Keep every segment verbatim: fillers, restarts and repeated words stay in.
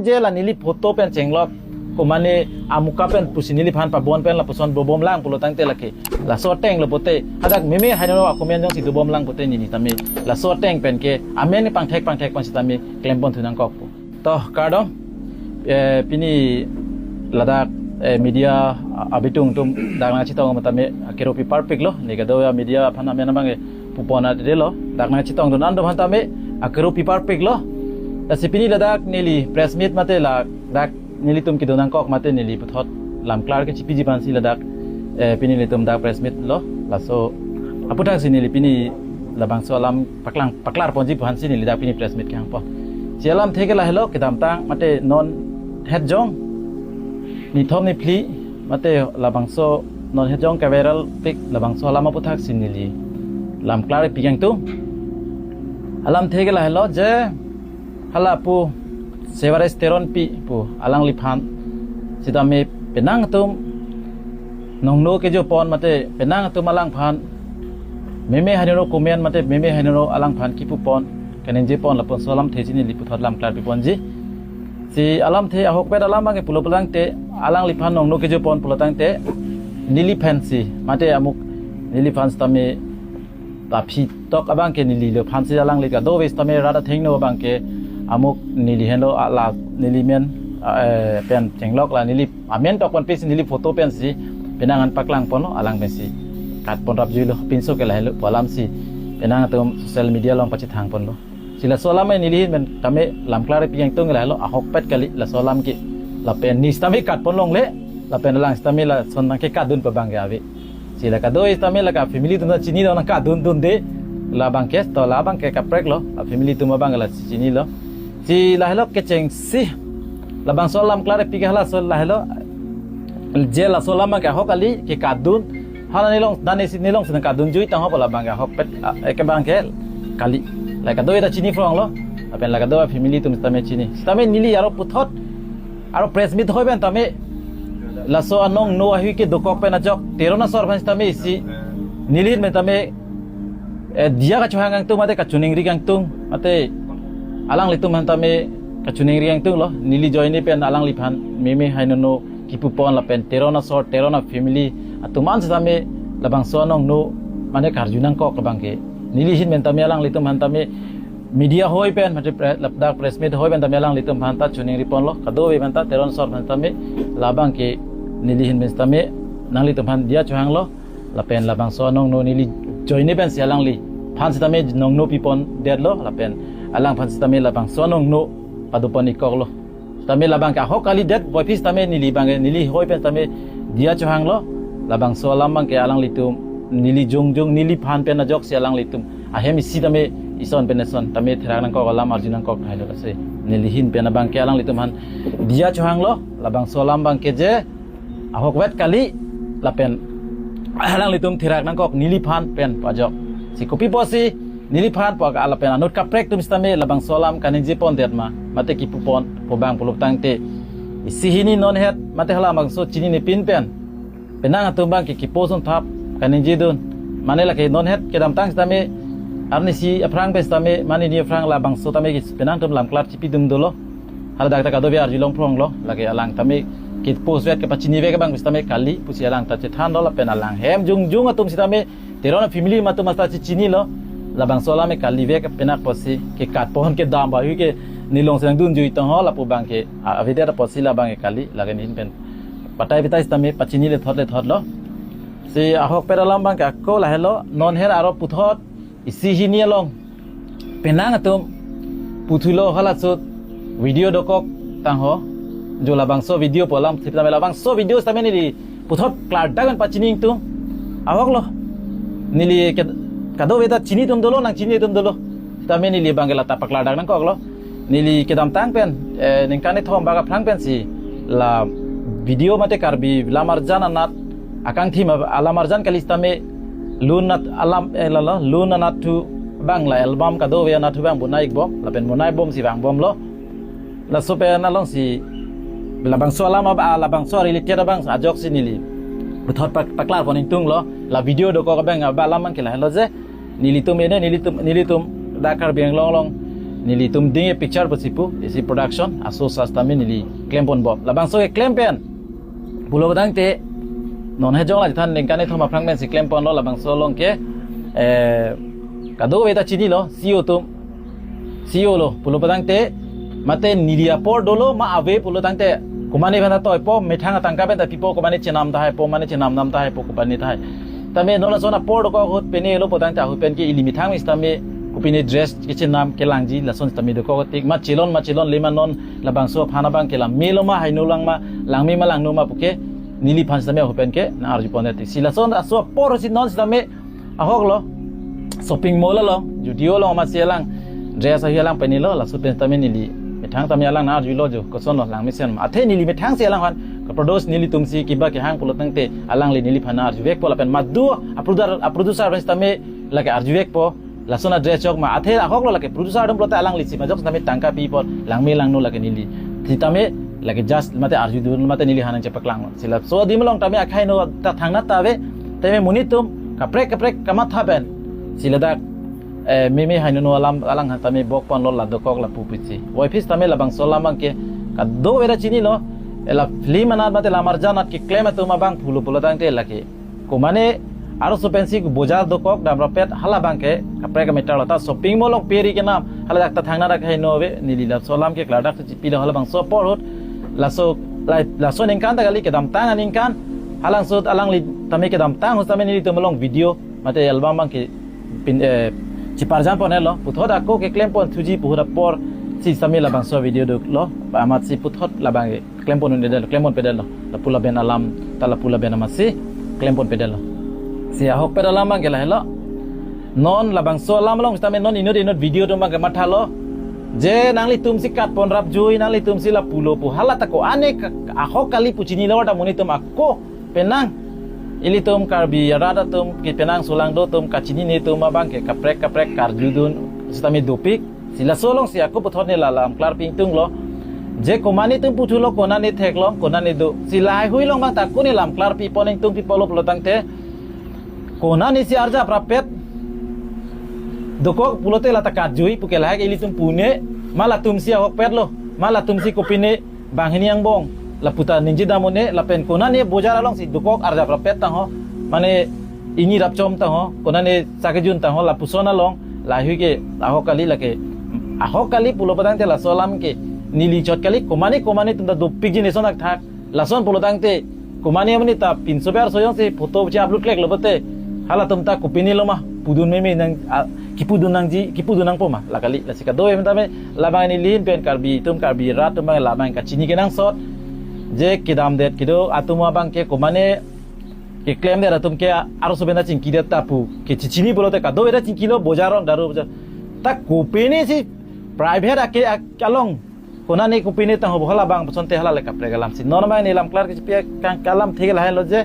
je la neli photo pen chenglok, komane amuka pen pusi neliphan pabon pen lapuson bobom lang pulo tangte lake laso ateng lo pote, hadak meme henono a-comment jongsi dobom lang pote neli tame laso ateng pen ke amen pangthek pangthek pen sitame klempon thu nangkok pu. To kardom, eh, pini ladak, eh, media abitung atum dak nangchetong amat tame akero pi parpik lo, ne kadokave media aphan amen abang ke pupon adelo, dak nangchetong dun an atum aphan tame akero pi parpik lo. Lasi pini ladak neli press meet mate ladak nelitum kedo nangkok mate neli puthot lamklar kechipiji aphansi ladak, eh, pini nelitum dak press meet lo. Laso aputhaksi neli pini labangso alam paklang paklar ponji aphansi neli dak pini press meet kehang pon. Si alamthe ke lahelo, kedamtang mate non het jong nithom niphli mate labangso non het jong ke-viral pik labangso alam aputhaksi neli lamklar pi kangtung. Alamthe ke lahelo je hala pu Sevares Teronpi pu alangliphan sitame penang atum nongno kejo pon mate penang atum alangphan meme henono comment mate meme henono alangphan kipu pon kaningje pon lapuson alamthe si neli puthot lamklar pi ponji. Si alamthe ahokpet alam abang ke pulo pulo tangte alangliphan nongno kejo pon pulo tangte neliphan si mate amuk neliphan sitame ta aphi tok abang ke neli lo aphansi alangli kadokave sitame rat athengno abang ke amuk neli henlo ala neli men, eh, pen chenglok la neli amen tok pen pisi neli photo pensi penang an paklang ponlo, alang pensi kat pon rapjuilo, pinso ke lahelo pu alamsi penang atum social media along pachethang ponlo. Si laso alam neli hin pen tame lamklar pi kangtung lahelo, ahokpet kali laso alam ke. Lapen ne sitame kat pon longle, lapen alang sitame lason nangkekatdun pu abang ke ave. Si la kadokave sitame lake family atum ta chinidun nangkatdun dunde, labang ke to labang ke kaprek lo, a family atum abang ke la chinilo. Si lahelo kechengsi labangso alam klar pi ke halaso lahelo, je laso alam abang ke ahok kali kekatdun, hala nelong dan isi nelongsi nangkatdunjui tangho pu labang ke ahokpet, a, eh, ke abang ke kali. La kadokave ta chini phronglo, lapen la kadokave family atum sitame chini. Sitame neli aro puthot aro press meet hoi pen tame laso anongno ahui kedokok pen ajok Teron asor aphan sitame isi neli hin pen tame, eh, diya kachohang kangtung mate kachiningri kangtung mate alanglitum aphan tame kachiningri kangtunglo, neli ajoine pen alangliphan meme henono kipu pon lapen Teron asor Teron a family atum an sitame labangso anongno mane karju nangkok abang ke neli hin pen tame alanglitum aphan tame media hoi pen mate pre-, ladak press meet hoi pen tame alanglitum aphan ta chiningri ponlo, kadokave aphan ta Teron asor aphan tame labang ke neli hin pen tame nanglitum aphan diya chohanglo, lapen labangso anongno neli ajoine pensi alangliphan sitame nongno pi pondetlo, lapen alangphan sitame labangso anongno pado pon ikkoklo. Tame labang ke ahok kalidet, boiphi sitame neli abang ke neli hoi pen tame diya chohanglo, labangso alam abang ke alanglitum neli jongjong neliphan pen ajoksi alanglitum ahem isi tame ison pen ison tame therak nangkok alam arju nangkok thailo lasi neli hin pen abang ke alanglitum aphan diya chohanglo, labangso alam abang ke je ahokpet kali lapen alanglitum therak nangkok neliphan pen pu ajok. Si kopi pusi neliphan pu aga lapen anut kaprek atum sitame labangso alam kaningje pondet ma mate kipu pon pu abang pulo tangte isi hini non het mate halabangso chinine pin pen penang atum abang ke kipu son thap kaningjedun. Mane lake non het kedamtang sitame arnisi aphrang pen sitame mane ne aphrang labangso tame ke penang atum lamklar chipidun dolo. Haladak ta kadokave arjulong phronglo, lake alang tame ke post vet kepachini vek abang sitame kali pusi alang ta chethanlo lapen alang hem jongjong atum sitame Teron a family atum hasta chechinilo, labangso alam ke kali vek penang pusi kekat pon kedam ba hui ke nelongsi nangdunjui tangho lapu abang ke a-, avedet pusi labang ke kali lake ne hin pen patai patai sitame pachini lethot lethotlo. Si ahokpet alam abang ke ako lahelo non het aro puthot isi hini along penang atum puthulo halaso video dokok tangho, jo labangso video pu alam thip tame labangso video sitame neli puthot klardak an pachini ingtung ahoklo. Neli ke kadokave ta chini atum dolo, nangchini atum dolo. Tame neli abang ke la ta paklardak nangkoklo. Neli kedamtang pen, eh, ningkan kethom bak aphrang pensi la video mate Karbi lam arjan anat akangthim ab-, alam arjan kali sitame lun anat alam, eh, lalo, lun anat thu abang la album kadokave anat thu abang bonai ikbom, lapen bonai bomsi vangbomlo. Laso pen alongsi labangso alam ab-, ah, labangso related abang ajoksi neli puthot pak-, paklar pon ingtunglo, la video dokok abang, ah, ba alam abang ke lahelo je nelitum ene, nelitum, nelitum dak Karbi Anglong along nelitum Ding a Picture pusi pu, isi production, aso sas tame neli klempon bom. Labangso keklem pen pulo tangte, non hejong la chethan ningkan kethom aphrang pensi klemponlo. Labangso along ke, eh, kadokave ta chinilo, C E O atum, C E O lo pulo tangte, mate neli apor dolo ma ave pulo tangte, komane pen ta toipo, methang atangka pen ta pipo, komane chenam tahai po, mane chenam nam tahai po, komane tahai. Tame non lason apor dokok ahut pine lo pulo tangte, ahut pen ke ili methang sitame kopine dress kechenam kelangji, lason sitame dokok tik, ma chelon ma chelonle ma, non labangso aphan abang ke langmelo ma, haino lang ma, langme ma langno ma pu ke neliphan sitame ahut pen ke nang-arjupon tik. Si lason aso apor si non sitame ahoklo, shopping mall along, Zudio along ma si alang dress ahi alang pinilo, laso pen tame neli methang tame alang nang-arjulo jo, kosonlo, langmesen ma. Athe neli methang si alangphan kaproduce, nelitum si kiba kehang pulo tangte, alangli neliphan nang-arjuvekpo lapen madu a-producer, a-producer pen sitame lake arjuvekpo, lason a-dress chok ma. Athe ahoklo, lake producer atum pulote alangli si majok sitame tangka pipo, langme langno lake neli sitame lake just mate arjudun mate neliphan nangchepaklang. Si laso adim along tame akhai no ta thangnat ta ave, tame monittum kaprek kaprek kamatha pen si ladak, eh, meme haino no alam alang tame bokponlo, la dokok lapu pusi. Voiphit tame labangso alam abang ke kadokave ta chinilo, eh, la film anat mate la marjan anat keklem atum abang pulo pulo tangte lake komane arloso pensi bojar dokok damrappet, hala abang ke kaprek a-matter lo. Ta shopping mall along peri kenam, hala dak ta thangnat dak haino ave, neli laso alam ke klardak si pilo. Halabangso apor ahut, laso, la, laso aningkan ta kali, kedamtang aningkan, halangsut alangli tame kedamtang ahut tame nelitum along video mate album abang ke pin, eh, chiparjan pon helo, puthot ako keklempon thuji pu ahut apor si tame labangso video doklo, amatsi puthot labang ke klempon un-edetlo, klempon pedetlo. Lapu laben alam, ta lapu laben amatsi klempon pedetlo. Si ahokpet alam abang ke lahelo. Non labangso alam along sitame non inut inut video atum abang ke mathalo. Je nanglitum si katpon rapjui, nanglitum si lapulo pu. Hala ta ko-an ke ahok kali pu chinilo ta monittum ako penang. Ilitum Karbi arat atum kepenang sulang do atum kachinine atum abang ke kaprek kaprek karjudun sitame dopik. Si laso along si ako puthot ne la lam klarpi ingtunglo. Je komane atum puthulo, konane theklong, konane do. Si lahaihui along abang ta ako ne lam klarpipon ingtung pipolo pulo tangte, konane si arjap rappet dokok pulote la ta karjui pu ke lahai ke ilitum pune, ma latum si ahokpetlo, ma latum si kopine banghini angbong lapu ta ningje dam un-e, lapen konane bojar along si dokok arjap rappet tangho, mane ini rapchom tangho, konane sakejun tangho, lapuson along lahaihui ke ahok kali lake. Ahok kali pulo pulo tangte laso alam ke neli chot kali, komane komane atum ta dopik jinis onak thak. Lason pulo tangte komane mane ta pinso ber soyong si photo che upload kleklo pulote, halatum ta kopinelo ma, pudun meme nang, a, kipudun nangji, kipudun nangpo ma, la kali. Lasi kadokave tame labang neli ahin pen Karbi atum, Karbi arat atum abang labang kachini kenangsot. Je kedamdet kedo atum abang ke komane keklemdet atum ke arloso pen ta chingkidet ta pu ke chichini pulote kadokave ta chingkilo, bojar along, daru bojar. Ta kopine si private ake, ak-, along konane kopine tangho pu hala abang pusonte hala le kaprek alam si. Non abang ne lam klar kechipi kang kalam thek lahelo je,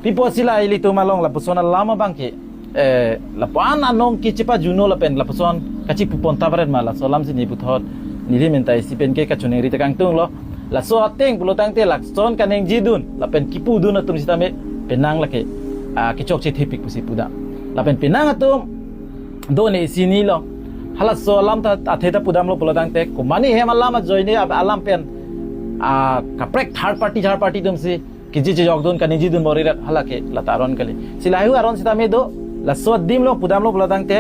pi apotsi la ilitum along lapuson alam abang ke, eh, lapu-an anong ke chepajuno lapen lapuson kachipupon ta baret ma, laso alam si ne puthot neli mentai si pen ke kachiningri ta kangtunglo. Laso ateng pulo tangte lason kaningjedun lapen kipudun atum sitame penang lake, ah, kechokche thepik pusi pudam. Lapen penang atum do ne isi ni lo. Halaso alam ta athe ta pudamlo pulo tangte, komane hem alam ajoine ab-, alam pen, ah, kaprek third party, third party atum si keji chejokdun, kaningjedun bor-irat, hala ke la ta aron kali. Si lahaihui aron sitame do, laso adim along pudamlo pulo tangte,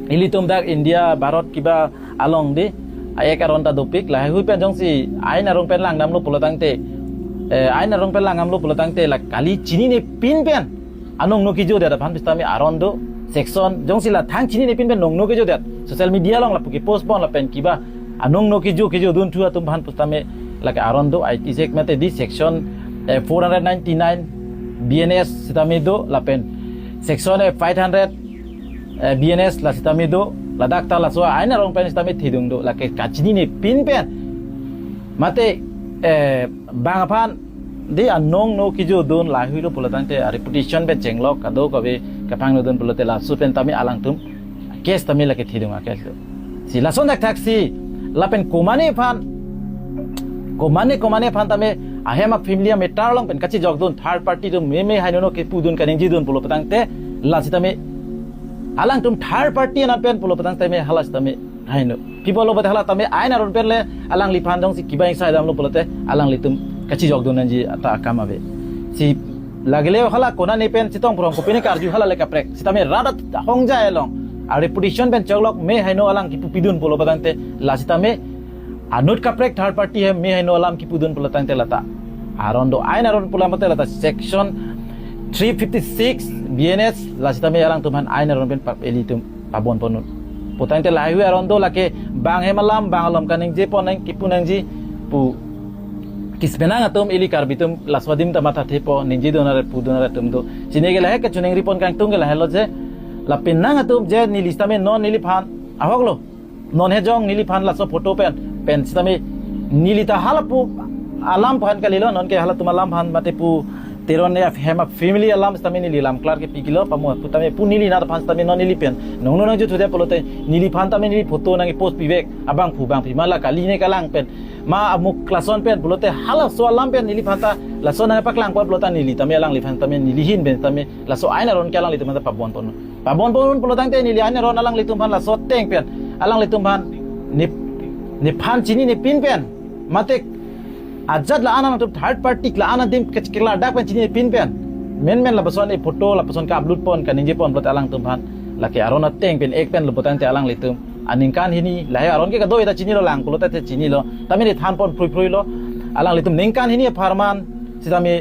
ilitum dak India, Bharat kiba along dei, a-ek aron ta dopik, lahaihui pen jongsi ain arong pen langdamlo pulo tangte, eh, ain arong pen langdamlo pulo tangte, la kali chinine pin pen anong no kejodet aphan pusitame aron do, section, jongsi la thang chinine pin pen nong no kejodet, social media along lapu kepost pon lapen kiba anong no kejo, kejodunthu atum aphan pusitame lake aron do, I T sek mate dei section, eh, four hundred ninety-nine B N S sitame do, lapen section, eh, five hundred, eh, B N S la sitame do, ladak ta laso ain arong pen sitame thedung do, lake kachinine pin pen. Mate, eh, bang aphan dei anong no kejodun, lahaihuilo pulo tangte a-reputation pen chenglok, kadokave kapangnodun pulote laso pen tame alangtum case tame lake thedung a-case do. Si lason thakthak si, lapen komane aphan, komane, komane aphan tame ahem a-family a-matter along pen kachejokdun, third party atum meme haino no kipudun, kaningjedun pulo tangte, la sitame alangtum third party anat pen pulo tangte me hala sitame Haino. Pi apotlo pulote hala tame ain aron pen le alangliphan jongsi kiba ingsa damlo pulote alanglitum kachijokdun nangji ata akam ave. Si lagile hala konane pen chetong phrong kopine karju hala le kaprek. Sitame rat ahongja along a reputation pen choklok me haino alam kipu pidun pulo pulotangte la sitame anut kaprek third party he me haino alam kipudun pulotangte lata aron do, ain aron pulo mate lata section three fifty-six B N S la sitame alangtum aphan ain aron pen pap elitum pabon ponnon. Pulotangte laheihui aron do, lake bang hem alam bang alom kaningje pon nang kipu nangji pu kispenang atum ili Karbi atum laso adim ta mathathepo, ningjedun arat pudun arat atum do. Chini ke lahei kachiningri pon kangtung ke lahelo je, la penang atum je neli sitame non neliphan ahoklo. Non hejong neliphan laso photo pen, pen sitame neli ta hala pu alam aphan kalilo, non ke halatum alam aphan mate pu Teron ne hem a family alam sitame neli lam klar ke pikilo pamo putame pu neli nat aphan sitame non neli pen nongno nangju thude pulote neliphan tame neli photo nangpost pivek abangphu bangphli ma la kali ne kalang pen ma amuk lason pen pulote halaso alam pen neliphan ta lason nangpaklang pon pulote neli tame alangliphan tame neli ahin pen tame laso ain aron ke alanglitum ta pabon pon. Pabon pon pulotangte neli ain aron alanglitum aphan laso ateng pen alanglitum aphan ne, nephan chini nepin pen mate ajat la-an atum third party la-an adim ke, keklardak pen chini nepin pen menmen lapuson e photo lapuson ka-upload pon kaningje pon pulote alangtum aphan lake aron ateng pen ek pen lo pulotangte alanglitum aningkan hini lahei aron ke kadoi ta chinilo lang pulote te chinilo tame ne than pon phrui phrui lo. Alanglitum ningkan hini apharman sitame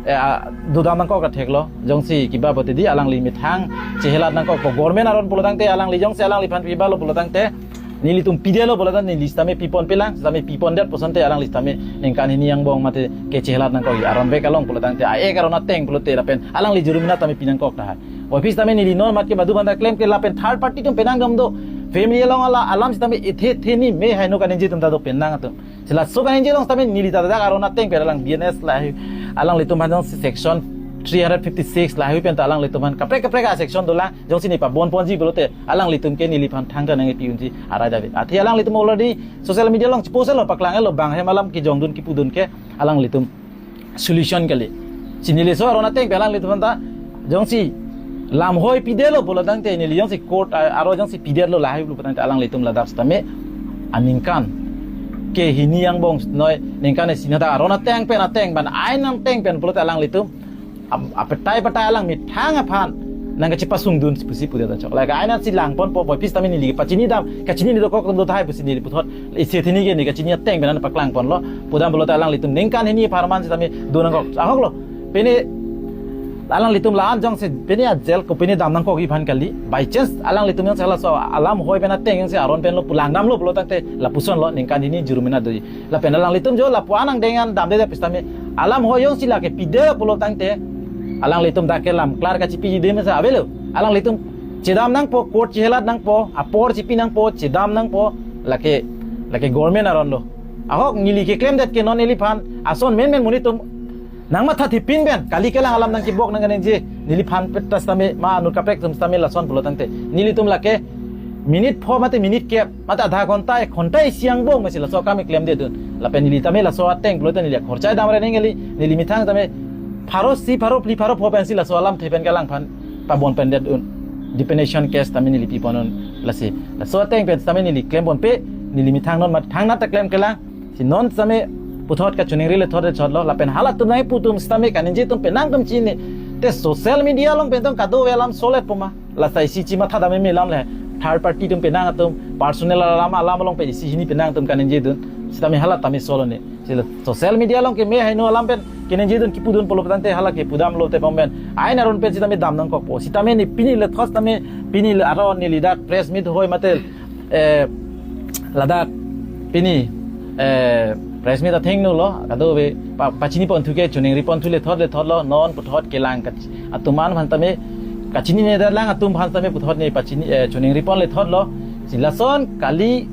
eh, a, dodam nangkok kathek lo. Jongsi kiba pute di alangli methang chehelat nangkokpo government aron pulotangte alangli jongsi alangliphan pibalo pulotangte nelitum pidelo pulotangte neli sitame pipon pelang sitame pipon det pusonte alangli sitame ningkan hini angbong mate ke chehelat nangkok aron bek along pulotangte a ek aron ateng pulote lapen alangli jurumina tame pinangkok tahai. Office tame neli non mat ke badu banda klem ke lapen third party atum penang dam do family along ala alam sitame ethe the ni me haino kaningje atum ta do penang atum. Si laso kaningje along sitame neli ta dak aron ateng pen alang B N S lahei alanglitum aphan jongsi section three hundred fifty-six lahei pen ta alanglitum aphan kaprek kaprek a section dolang jongsi ne pabon ponji pulote alanglitum ke neliphan thangta nangpi unji arai dave. Athe alanglitum already social media along post lo paklang lo bang hem alam kejongdun kipudun ke alanglitum solution kali. Si neli laso aron ateng pen alanglitum aphan ta jongsi lamhoi pidelo pulotangte neli jongsi court a, aro jongsi pidetlo lahei pulotangte alanglitum ladak sitame aningkan ke hini angbong noi ningkan isi nata aron ateng pen ateng ban ain ateng pen pulote alanglitum ap-, apetai petai alang methang aphan nangkachepasungdun si pusi pudet ta chok. Lake ain si lang ponpo office tame neli pachini dam kachini ni dokok dam do tahai pusi neli puthot isi thini ke ne kachini ateng pen paklang ponlo. Pudam pulote alanglitum ningkan hini apharman sitame do nangkok ahoklo. Pine alanglitum la-an jongsi pine a jail kopine dam nangkokji aphan kali. By chance alanglitum jongsi halaso alamhoi pen ateng jongsi aron pen lo pulang damlo pulotangte lapuson lo ningkan hini jurumina doji. Lapen alanglitum jo lapu-an angdeng an damde de pusitame alamhoi jongsi lake pide pulotangte alanglitum dak ke lam klar kachipi de mesa avelo. Alanglitum chedam nangpo court chehelat nangpo apor chipi nangpo chedam nangpo lake lake government aron lo. Ahok neli keklemdet ke non neliphan ason menmen monit atum nangmathathepin pen kali kelang alam nangkebok nangkaningje neliphan pet ta sitame ma anut kaprek atum sitame lason pulotangte nelitum lake minute pho mate minute kep mate adha ghonta ek ghonta isi angbong mesi laso akam keklemdedun. Lapen neli tame laso ateng pulote neli akhorcha damre neng kali neli methang tame pharo isi pharo phli pharo pho pensi laso alamthe pen kalangphan pabon pendedun. Defamation case tame neli piponnon lasi. Laso ateng pen tame neli klem ponpe neli methang non mat thangnat ta klem kelang. Si non tame puthot kachiningri lethot lethotlo lapen halatum nangpu atum sitame kaningje atum penang atum chini. Te social media along pen tong kadokave alam soletpo ma. Lasi isi chimatha dam me lam le. Third party atum penang atum personal alam alam along pen isi hini penang atum kaningjedun. Sitame hala tame solone. Si la social media along ke me haino alam pen keningjedun kipudun pulotangte hala kepudam lote pom pen ain aron pen sitame dam nangkokpo. Sitame ne pini lethot tame pini le aron neli dak press meet hoi mate eh, ladak pini eh, press meet athengno lo kadokave pa, pachini ponthu ke chiningri ponthu lethot lethotlo non puthot kelang kach-, atum aphan tame kachinine dalang atum aphan tame puthot ne pachini eh, chiningri pon lethotlo. Si lason kali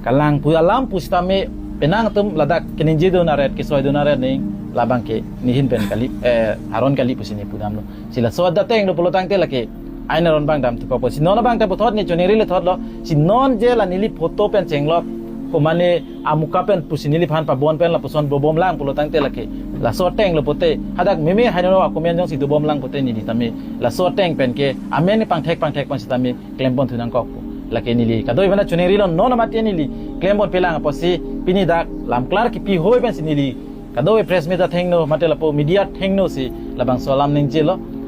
kalang pu alam pusitame penang atum ladak keningjedun aret kesoidun aret ning labang ke ne ahin pen kali eh, aron kali pusi ne pudamlo. Si laso adateng lo pulotangte lake ain aron abang damthukokpo. Si non abang ta puthot ne chiningri lethotlo. Si non je la neli photo pen chenglok komane amuka pen pusi neliphan pabon pen lapuson dobom lang pulotangte lake laso ateng lo pote hadak meme haino akomen jongsi dobom lang pote neli tame laso ateng pen ke amen pangthek pangthek pon sitame klem ponthu nangkokpo. Lake neli kadoi bana chuningri lo, non mati neli klem ponpe lang apotsi pini dak lamklar kipi hoi pensi neli kadoi press meet athengno mate lapu media athengno si labangso alam ningjelo.